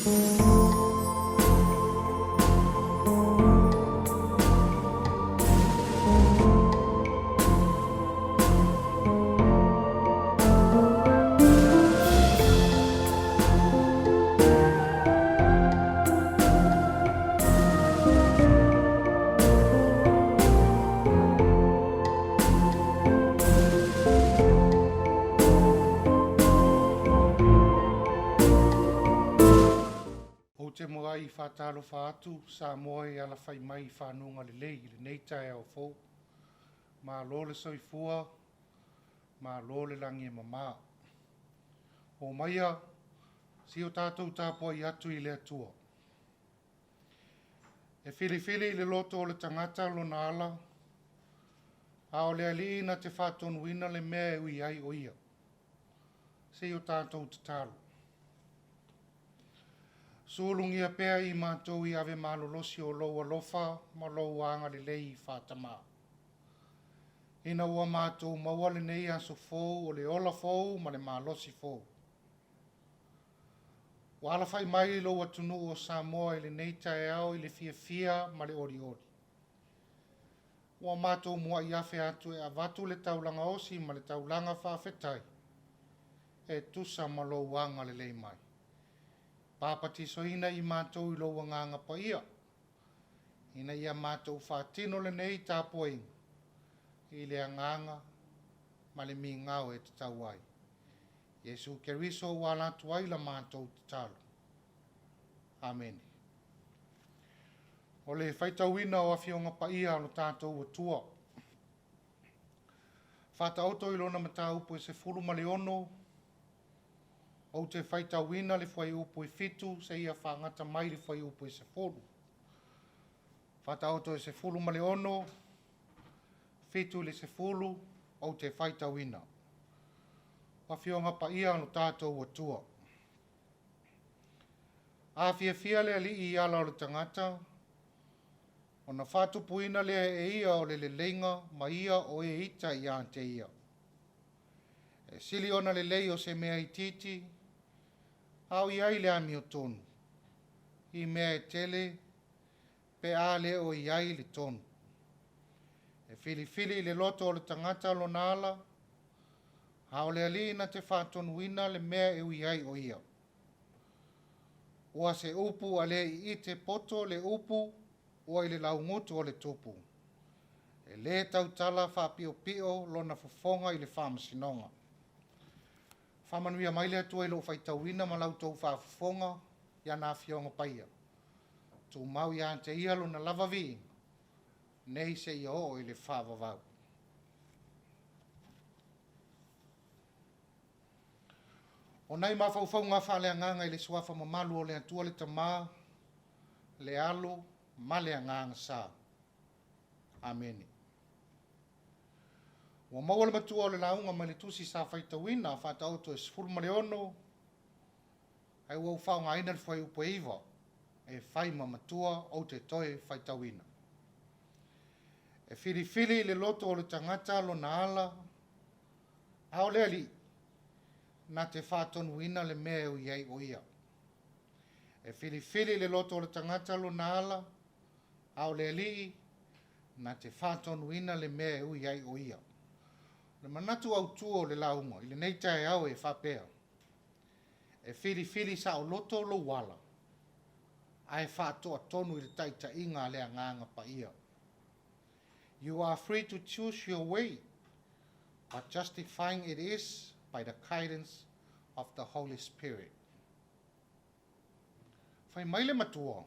Ou te muai faatalofa atu Samoa e alafai mai i fanuga lelei i lenei taeao fou. Malo le soifua, malo le lagi e mama. Omaia, se i o tatou tapuai atu i le Atua. E filifili i le loto o le tagata lona ala, a o le Alii na te faatonuina le mea e ui ai o ia. Se i o tatou tatalo. Sulugia pea i matou i ave malolosi o lou alofa ma lou agalelei faatamā, ina ua matou maua lenei aso fou o le ola fou ma le malosi fou. Ua alafai mai lou atunuu o Samoa i lenei taeao i le fiafia ma le olioli. Ua matou muai afe atu e avatu le taulaga osi ma le taulaga faafetai e tusa ma lou agalelei mai. Papatisoina i matou i lou Agaga Paia, ina ia matou faatino lenei tapuaiga i le agaga ma le migao e tatau ai. Iesu Keriso ua ala atu ai la matou tatalo. Amene. O le faitauina o Afioga Paia a lo tatou Atua, Faataoto i lona mataupu e 16, ou te faitauina le fuaiupu e 7 seia fagata mai le fuaiupu e 10. Faataoto e 16, 7 i le 10, ou te faitauina. O Afioga Paia a lo tatou Atua. A fiafia le alii i ala o le tagata, ona faatupuina lea e ia o le leleiga ma ia o e ita ia te ia. E sili ona lelei o se mea itiiti, a o i ai le amiotonu, i mea e tele pe a le o i ai le tonu. E filifili i le loto o le tagata lona ala, a o le Alii na te faatonuina le mea e ui ai o ia. Ua se upu a le iite poto le upu ua i le laugutu o le tupu. E le tautala faapiopio lona fofoga i le faamasinoga. Faamanuia mai le Atua i lou faitauina ma la outou faafofoga i ana Afioga Paia. Tumau ia te Ia lona lava viiga, nei seia oo i le faavavau. O nai mafaufauga faaleagaga i le suafa mamalu o le Atua le Tama, le Alo ma le Agaga Sa. Amene. Ua maua le matua o le lauga mai le tusi sa faitauina a Faataoto e 16, ae ua ou faaaogaina le fuaiupu e 9 e fai ma matua ou te toe faitauina. E filifili i le loto o le tagata lona ala, a o le Alii na te faatonuina le mea e ui ai o ia. E filifili i le loto o le tagata lona ala, a o le Alii na te faatonuina le mea e ui ai o ia. O le manatu autu o le lauga i lenei taeao e faapea, e filifili saoloto lou ala, ae faatoatonu i le taitaiga a le Agaga Paia. You are free to choose your way, but justifying it is by the guidance of the Holy Spirit. Fai mai le matua,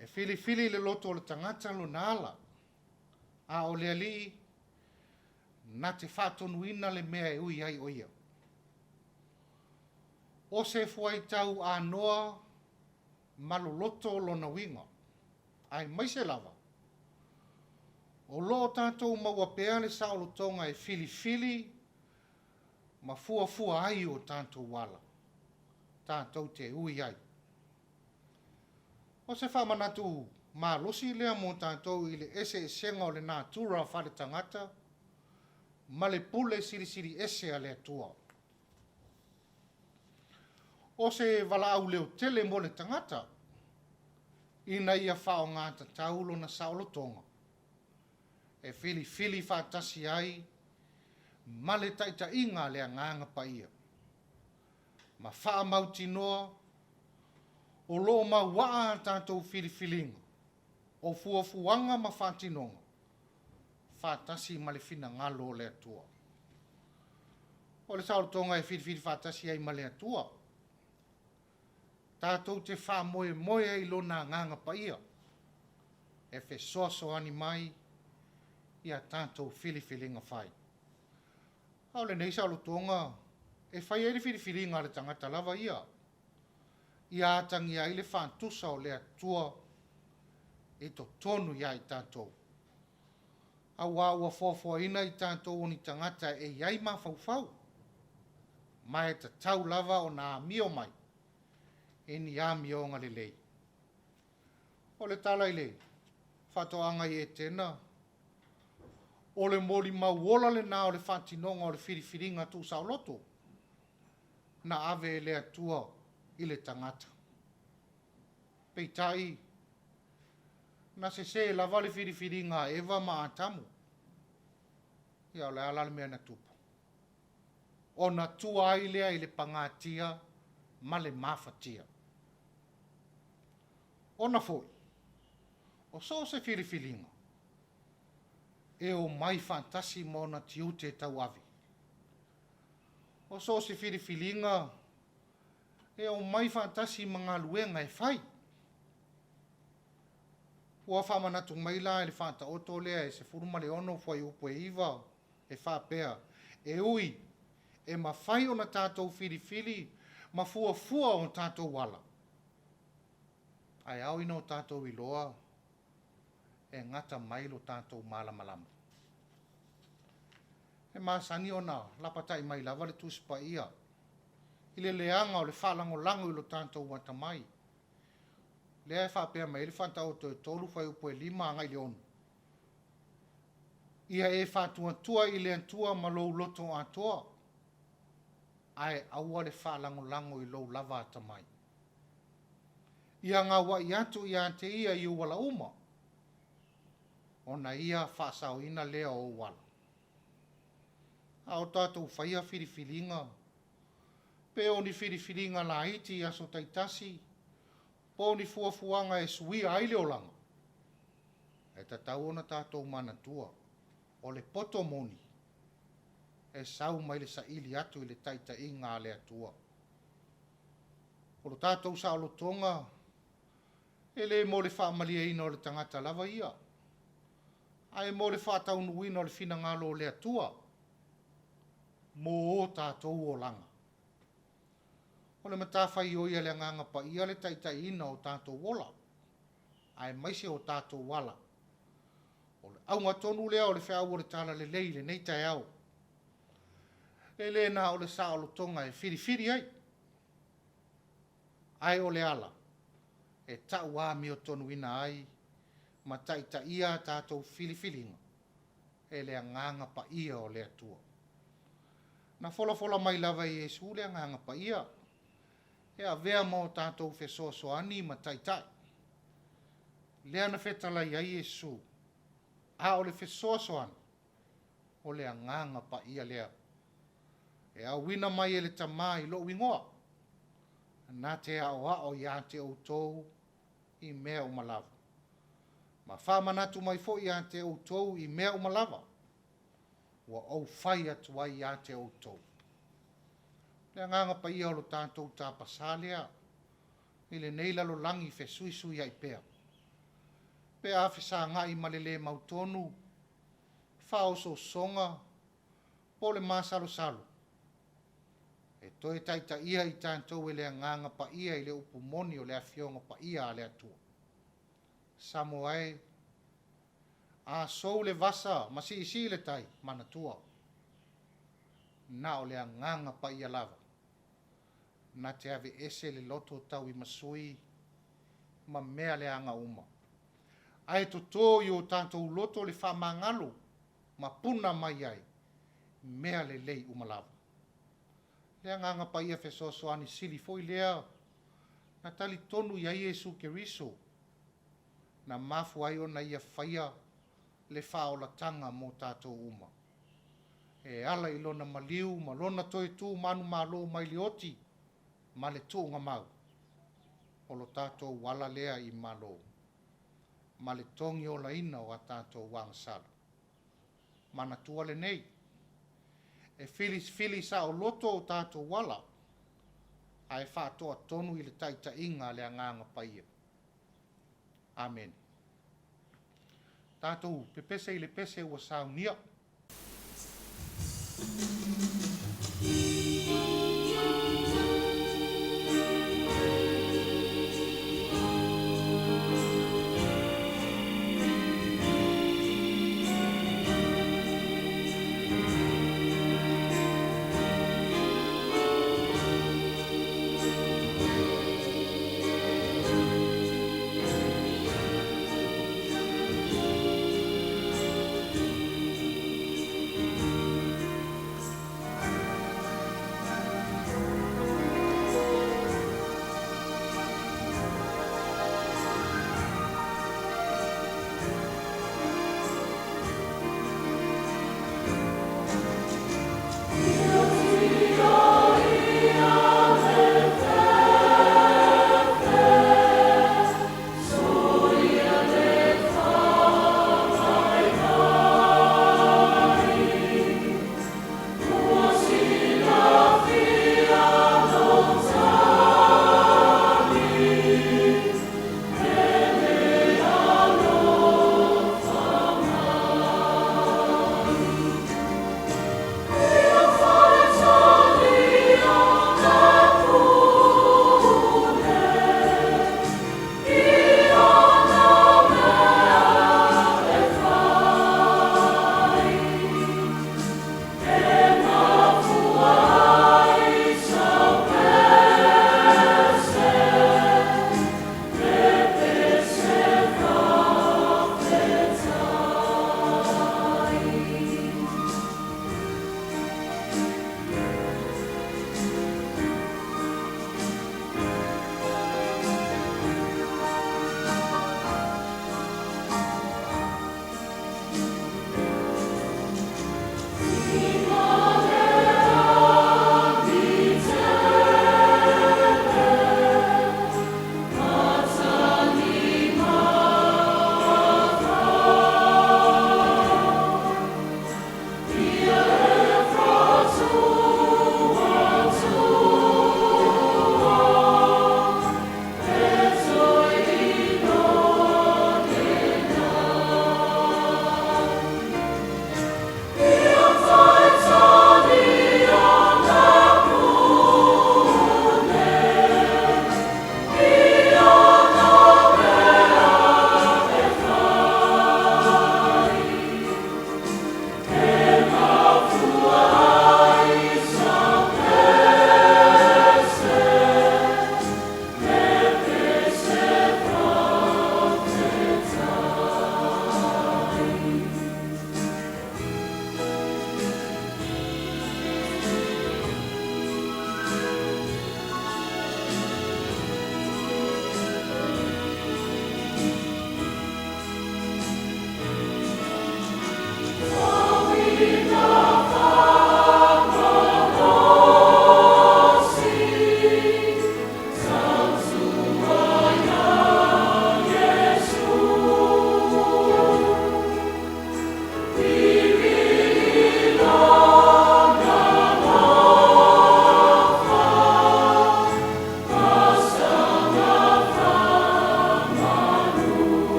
e filifili i le loto o le tagata lona ala, a o le Alii na te faatonuina le mea e ui ai o ia. O se fuaitau anoa ma loloto lona uiga, aemaise lava o lo o tatou maua pea le saolotoga e filifili ma fuafua ai o tatou ala tatou te ui ai. O se faamanatu malosi lea mo tatou i le eseesega o le natura faaletagata ma le pule silisili ese a le Atua. O se valaau leotele mo le tagata ina ia faaaoga tatau lona saolotoga e filifili faatasi ai ma le taitaiga a le Agaga Paia, ma faamautinoa o lo o mauaa a tatou filifiliga, o fuafuaga ma faatinoga faatasi ma le finagalo o le Atua. O le saolotoga e filifili faatasi ai ma le Atua, tatou te faamoemoe ai i Lona Agaga Paia e fesoasoani mai ia tatou filifiliga fai. A o lenei saolotoga e fai ai le filifiliga a le tagata lava ia, ia atagia ai le faatusa o le Atua i totonu ia i tatou, aua ua foafoaina i tatou o ni tagata e i ai mafaufau, ma e tatau lava ona amio mai i ni amioga lelei. O le tala i le faatoaga i Etena, o le molimau ola lena o le faatinoga o le filifiliga tuusaoloto na ave e le Atua i le tagata. Peitai, na sese lava le filifiliga a Eva ma Atamu. Ia o le a la le mea na tupu? Ona tua ai lea i le pagatia ma le mafatia. Ona foi, o so o se filifiliga, e omai faatasi ma ona tiute tauave. O so o se filifiliga, e omai faatasi ma galuega e fai. Ua faamanatu mai la i le Faataoto lea e 16 fuaiupu e 9 e faapea, “E ui e mafai ona tatou filifili ma fuafua o tatou ala, ae ao ina o tatou iloa e gata mai lo tatou malamalama.” E masani ona lapatai mai lava le Tusi Paia i le leaga o le faalagolago i lo tatou atamai, lea e faapea mai ai le Faataoto e 3 fuaiupu e 5 agai i le 6, “Ia e faatuatua i le Atua ma lou loto atoa, ae aua le faalagolago i lou lava atamai. Ia gauai atu ia te Ia i ou ala uma, ona Ia faasaoina lea o ou ala.” A o tatou faia filifiliga, pe o ni filifiliga laiti i aso taitasi, po o ni fuafuaga e suia ai le olaga, e tatau ona tatou manatua, o le poto moni, e sau mai le saili atu i le taitaiga a le Atua. O lo tatou saolotoga, e le mo le faamalieina o le tagata lava ia, ae mo le faataunuuina o le finagalo o le Atua mo o tatou olaga. O le matafaioi a le Agaga Paia le taitaiina o tatou ola, aemaise o tatou ala. O le auga tonu lea o le feau o le Talalelei i lenei taeao, e le na o le saolotoga e filifili ai, ae o le ala e tau amiotonuina ai ma taitaia a tatou filifiliga e le Agaga Paia o le Atua. Na folafola mai lava e Iesu le Agaga Paia e avea ma o tatou fesoasoani ma Taitai. Lea na fetalai ai Iesu, a o le fesoasoani, o le Agaga Paia lea, e auina mai e le Tama i lou igoa, na te aoao ia te outou i mea uma lava, ma faamanatu mai foi ia te outou i mea uma lava ua ou fai atu ai ia te outou. O le Agaga Paia o lo tatou tapasa lea i lenei lalolagi fesuisuiai pea, pe a fesagai ma le le mautonu, faaosoosoga po o le masalosalo, e toe taitaia i tatou e le Agaga Paia i le upu moni o le Afioga Paia a le Atua. Samoa e, a sou le vasa ma siisii le tai, manatua, na o le Agaga Paia lava na te aveese le loto tauimasui ma mea leaga uma, ae toto i o tatou loto le faamagalo ma puna mai ai mea lelei uma lava. Le Agaga Paia fesoasoani sili foi lea na talitonu i ai Iesu Keriso, na mafua ai ona Ia faia le faaolataga mo tatou uma, e ala i Lona maliu ma Lona toe tu manumalo mai le oti ma le tuugamau, o lo tatou ala lea i malo ma le togiolaina o a tatou agasala. Manatua lenei, e filifili saoloto o tatou ala, ae faatoatonu i le taitaiga a le Agaga Paia. Amene. Tatou pepese i le pese ua saunia.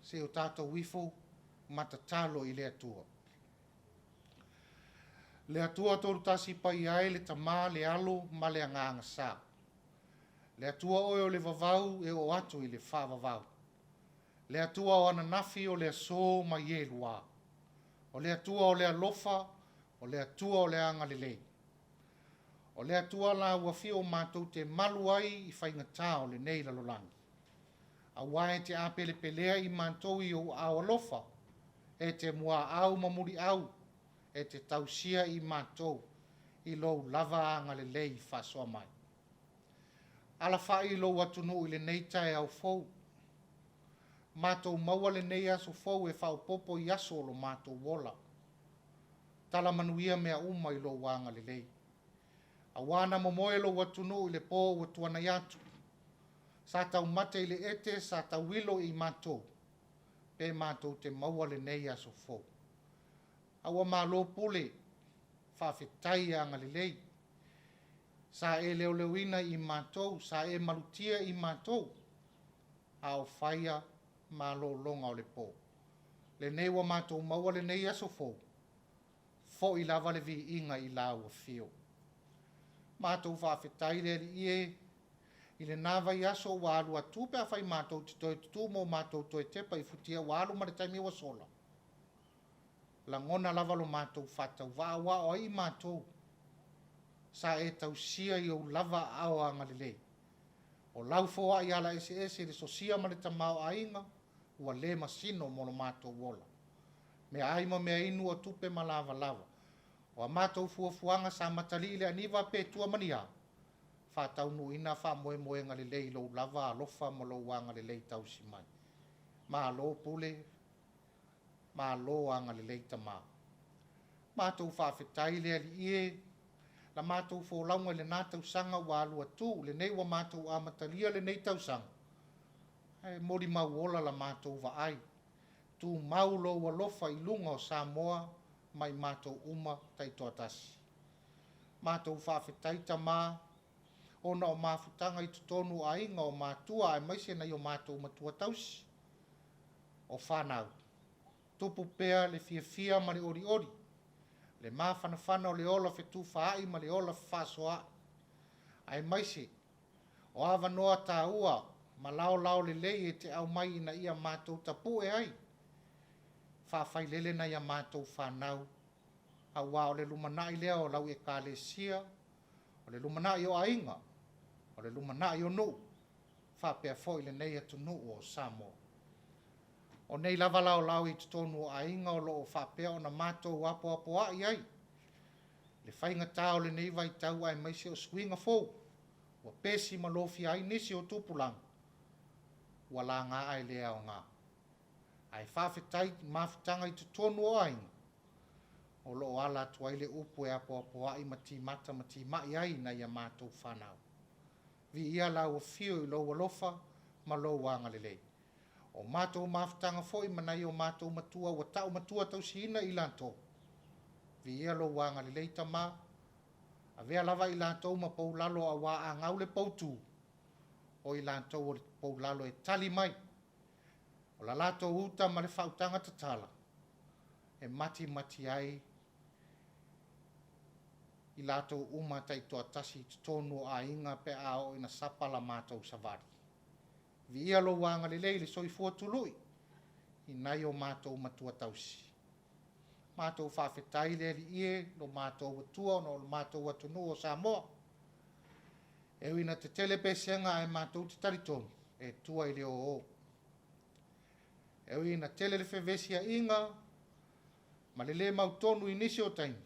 Se i o tatou ifo ma tatalo i le Atua. Le Atua Tolutasi Paia e le Tama, le Alo ma le Agaga Sa. Le Atua oe o le vavau e oo atu i le faavavau. Le Atua o ananafi, o le aso ma ielua. O le Atua o le alofa, o le Atua o le agalelei. O le Atua la ua afio matou te malu ai i faigata o lenei lalolagi, aua e te apelepelea i matou i ou aao alofa, e te muaau ma muliau e te tausia i matou i lou lava agalelei faasoa mai. Alafai lou atunuu i lenei taeao fou, matou maua lenei aso fou e faaopoopo i aso o lo matou ola. Tala manuia mea uma i lou agalelei. Aua na momoe lou atunuu i le po ua tuanai atu, sa taumate i le ete, sa tauilo i matou, pe matou te maua lenei aso fou. A ua malo pule, faafetai agalelei. Sa e leoleoina i matou, sa e malutia i matou a o faia malologa o le po. Lenei ua matou maua lenei aso fou, foi lava le viiga i lau Afio. Matou faafetai le Alii e i lena vaiaso ua alu atu pe afai matou te toe tutu ma matou toe tepa i futia ua alu ma le taimi ua sola, lagona lava lo matou faatauvaa, aua o ai matou sa e tausia i ou lava aao agalelei? O lau foai ala eseese i le sosia ma le tamaoaiga ua le masino mo lo matou ola. Meaai ma meainu o tupe ma lavalava. O a matou fuafuaga sa matalii i le aniva pe tua ma ni a, faataunuuina faamoemoega lelei i lou lava alofa ma lou agalelei tausi mai. Malo pule, malo agalelei Tama. Matou faafetai le Alii e, la matou folauga i lena tausaga ua alu atu, lenei ua matou amatalia lenei tausaga, ae molimau ola la matou vaai, tumau lou alofa i luga o Samoa ma i matou uma taitoatasi. Matou faafetai Tama ona o mafutaga i totonu o aiga, o matua aemaise nai o matou matua tausi, o fanau, tupu pea le fiafia ma le olioli, le mafanafana o le ola fetufaai ma le ola fefaasoaai, aemaise o avanoa taua ma laolao lelei e te aumai ina ia matou tapue ai, faafailele nai a matou fanau, aua o le lumanai lea o lau Ekalesia, o le lumanai o aiga, o le lumanai o nuu, faapea foi lenei atunuu o Samoa. O nei lava laolao i totonu o aiga o lo o faapea ona matou apoapoai ai le faigata o lenei vaitau aemaise o suiga fou ua pesi ma lofia ai nisi o tupulaga, ua laga ae le aoga. Ae faafetai i mafutaga i totonu o aiga, o lo o ala atu ai le upu e apoapoai ma timata ma timai ai nai a matou fanau. Viia lau Afio i lou alofa ma lou agalelei. O matou mafutaga foi ma nai o matou matua ua tau matua tausiina i latou, viia lou agalelei Tama, avea lava i latou ma poulalo aua a gau le poutu, o i latou o le poulalo e tali mai. O la latou uta ma le faautaga tatala e matimati ai i latou uma taitoatasi i totonu o aiga pe a oo ina sapa la matou savali. Viia lou agalelei i le soifua tului i nai o matou matua tausi. Matou faafetai le Alii e, lo matou Atua ona o lo matou atunuu o Samoa. E ui ina tetele pesega ae matou te talitonu e tua i le o o. E ui ina tele le fevesiaiga ma le le mautonu i nisi o taimi,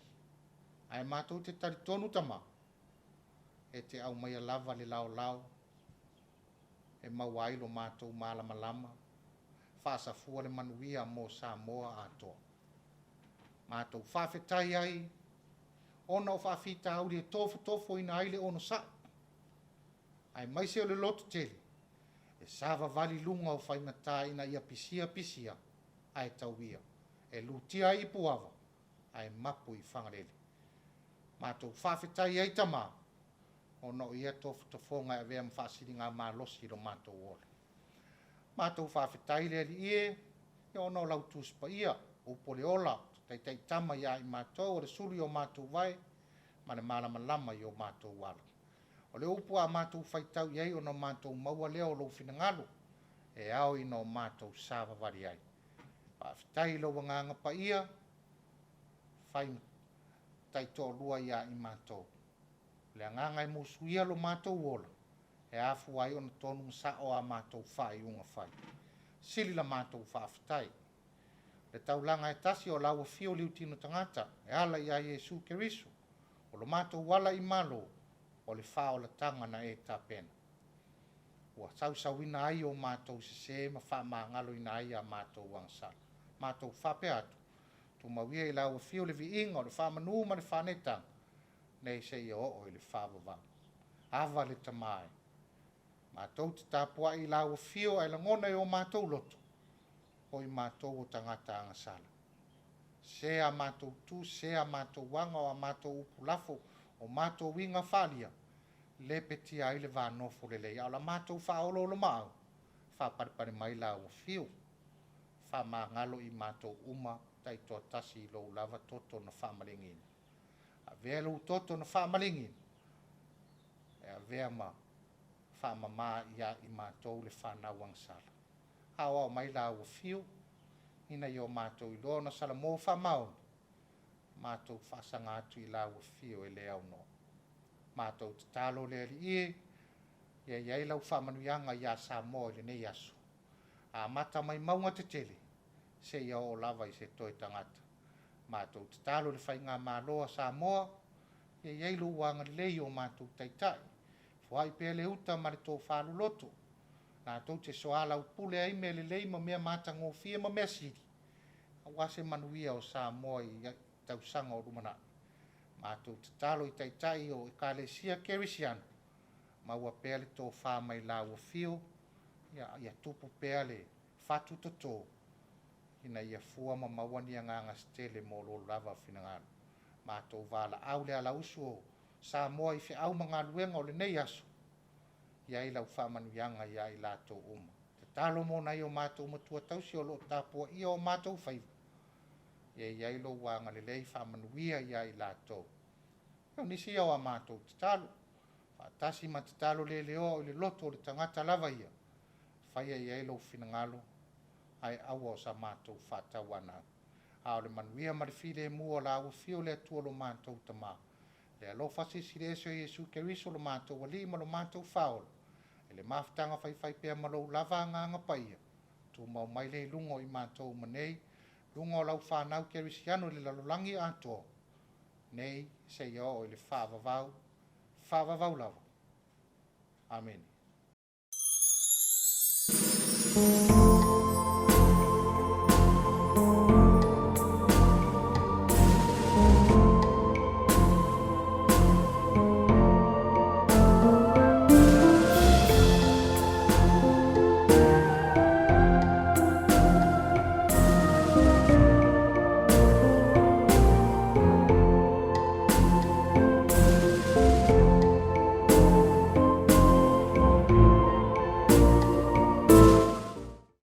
ae matou te talitonu Tama, e te aumaia lava le laolao e maua ai lo matou malamalama, faasafua le manuia mo Samoa atoa. Matou faafetai ai ona o faafitauli e tofotofoina ai le onosai, aemaise o le lototele e savavali i luga o faigata ina ia pisia pisia ae tau ia, e lutia ai i puava ae mapu i Fagalele. Matou faafetai ai Tama, ona o ia tofotofoga e avea ma faasiligamalosi i lo matou ola. Matou faafetai le Alii e, Ia ona o lau Tusi Paia, upu o le ola, taitaitama ia i matou, o le sulu i o matou vae ma le malamalama i o matou ala. O le upu a matou faitau i ai ona matou maua lea o lou finagalo e ao ina o matou savavali ai. Faafetai i lou Agaga Paia, fai taitoalua ia i matou. O le agaga e musuia lo matou ola, e afua ai ona tonu ma sao a matou faaiuga fai. Sili la matou faafetai. Le taulaga e tasi o lau afio liutino tagata e ala ia Iesu Keriso, o lo matou ala i malo, o le faaolataga na e tapena. Ua sausauina ai o matou sesē ma faamagaloina ai a matou agasala. Matou faapea atu, tumau ia i lau afio le viiga o le faamanu ma le faaneetaga, nei seia oo i le faavavau. Ava le Tama e, matou te tapuai i lau afio ae lagona i o matou loto, o i matou o tagata agasala. Se a matou tu, se a matou aga, o a matou upu lafo, o matou uiga faaalia, lepetia ai le va nofo lelei, a o la matou faaoloolomaau, faapalepale mai lau afio, faamagalo i matou uma taitoatasi i lou lava toto na faamaligiina. Avea lou toto na faamaligiina, e avea ma faamama ia i matou le fanau agasala. Aoao mai lau afio, ina ia o matou iloa ona salamo faamaoni, matou faasaga atu i lau afio e le aunoa. Matou tatalo le Alii e, ia i ai lau faamanuiaga ia Samoa i lenei aso, amata mai mauga tetele seia oo lava i se toe tagata. Matou tatalo i le faigamalo a Samoa, ia i ai lou agalelei i o matou taitai, foai pea le uta ma le tofa loloto, latou te soalaupule ai mea lelei ma mea matagofie ma mea sili, aua se manuia o Samoa i tausaga o lumanai. Matou tatalo i taitai o Ekalesia Kerisiano, maua pea le tofa mai lau afio, ia tupu pea le fatu toto ina ia fua ma maua ni agaga se tele mo lou lava finagalo. Matou valaau le alausu o Samoa i feau ma galuega o lenei aso, i ai lau faamanuiaga ia i latou uma. Tatalo mo nai o matou matua tausi o lo o tapuaia o matou faiva, ia i ai lou agalelei faamanuia ia i latou. O nisi ia o a matou tatalo, faatasi ma tatalo le leoa o le loto o le tagata lava ia, faia i ai lou finagalo, ae aua o sa matou faatauanau. A o le manuia ma le filemu o lau afio le Atua lo matou Tama, le alofa silisili ese o Iesu Keriso lo matou Alii ma lo matou Faaola, i le mafutaga faifaipea ma lou lava Agaga Paia, tumau mai lea i luga o i matou uma nei, luga o lau fanau kerisiano i le lalolagi atoa, nei seia oo i le faavavau, faavavau lava. Amene.